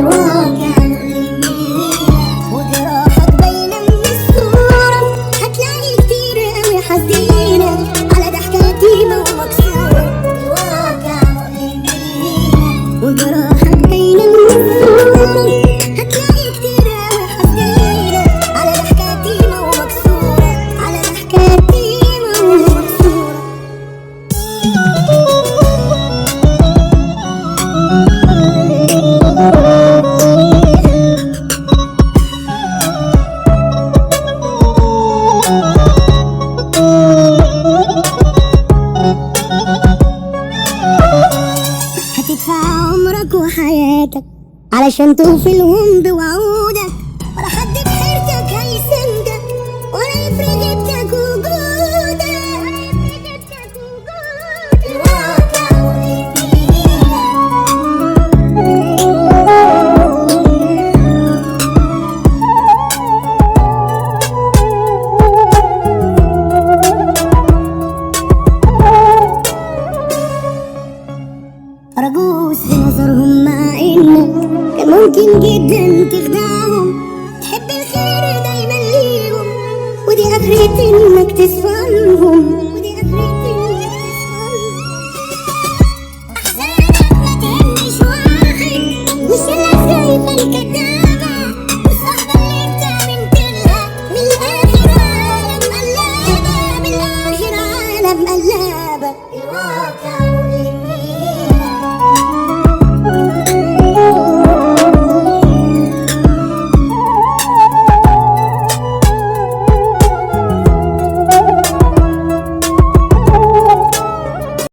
الواقع مؤلم وجراحك باينة من الصورة، هتلاقي كتير قوي حزينة على ضحكة يتيمة ومكسورة. الواقع مؤلم وجراحك باينة من الصورة، هتلاقي كتير قوي حزينة على ضحكة يتيمة ومكسورة، على ضحكة يتيمة ومكسورة. هتدفع عمرك وحياتك علشان توفي لهم بوعودك، ولا حد بحيرتك هيسندك ولا يفرق غيبتك وجودك. الواقع مؤلم. رجوس في نظرهم مع انك كان ممكن جدا تخدعهم، تحب الخير دايما ليهم ودي اخرة انك تصفى لهم.